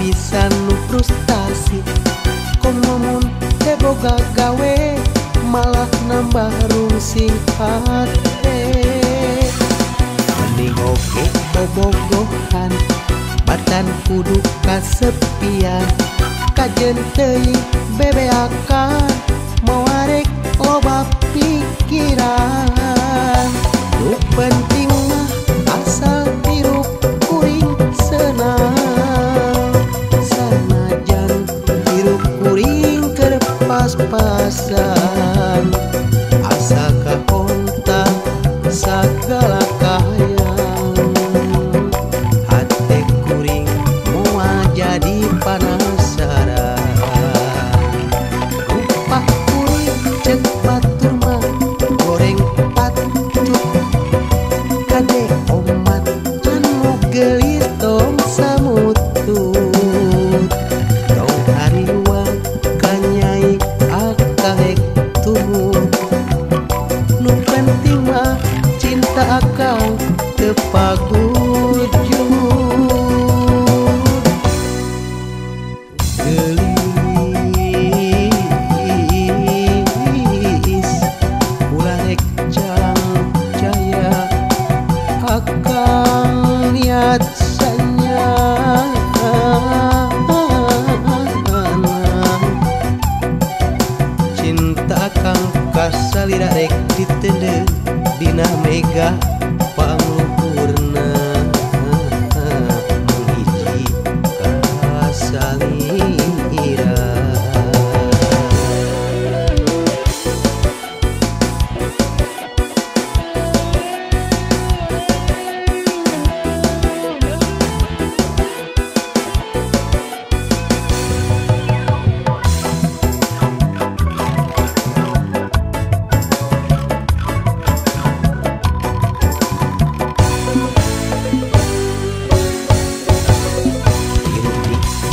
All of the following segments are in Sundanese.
pisan nu frustasi. Komo mun teu boga gawe malah nambah rungsing hate. Mending oge bobogohan batan kudu kasepian. Kajen teuing bebeakan moarek loba pikiran. Nu penting mah asal hirup kuring senang. Sanajan hirup kuring keur pas-pasan, asa kahonta sagala kahayang. Hate kuring moal jadi panasaran. Rupa kuring ceuk batur mah goreng patut. Kade omat anu geulis tong samutut. Tong hariwang ka nyai akang rek tumut. Nu penting mah cinta akang teu pagujud. Geulis ulah rek jaya akang niat sanyana. Cinta akang kasalira rek ditendeu dina mega pangluhurna. Menghiji kasalira.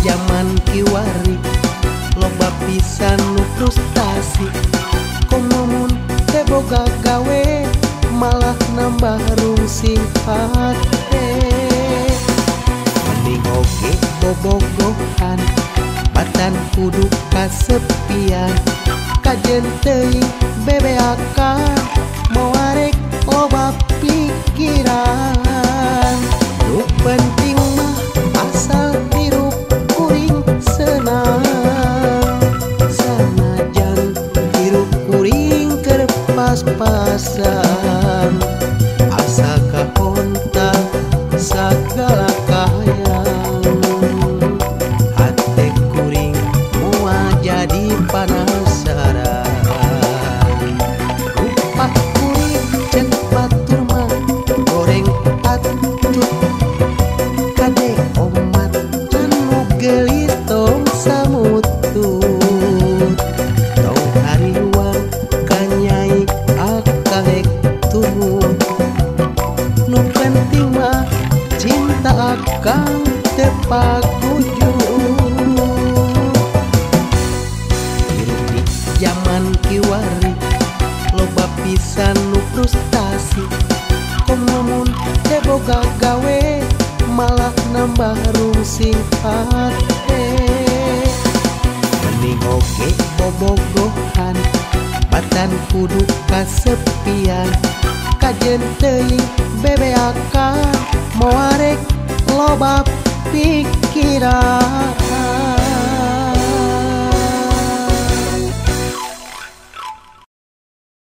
Zaman kiwari loba pisan nu frustasi. Komo mun teu boga gawe malah nambah rungsing hate. Mending oge bobogohan batan kudu kasepian. Kajen teuing bebeakan moarek loba pikiran. Nu penting mah asal hirup kuring senang. Sanajan hirup kuring keur pas-pasan, asa kahonta sagala kahayang. Hate kuring moal jadi panasaran. Rupa kuring ceuk batur mah goreng patut. Kade omat anu geulis tong samutut. Tong hariwang ka nyai akang rek tumut. Nu penting mah cinta akang teu pagujud. Hirup di zaman kiwari loba pisan nu frustasi. Komo mun teu boga gawe malah nambah rungsing hate. Mending oge bobogohan batan kudu kasepian. Kajen teuing bebeakan moarek loba pikiran.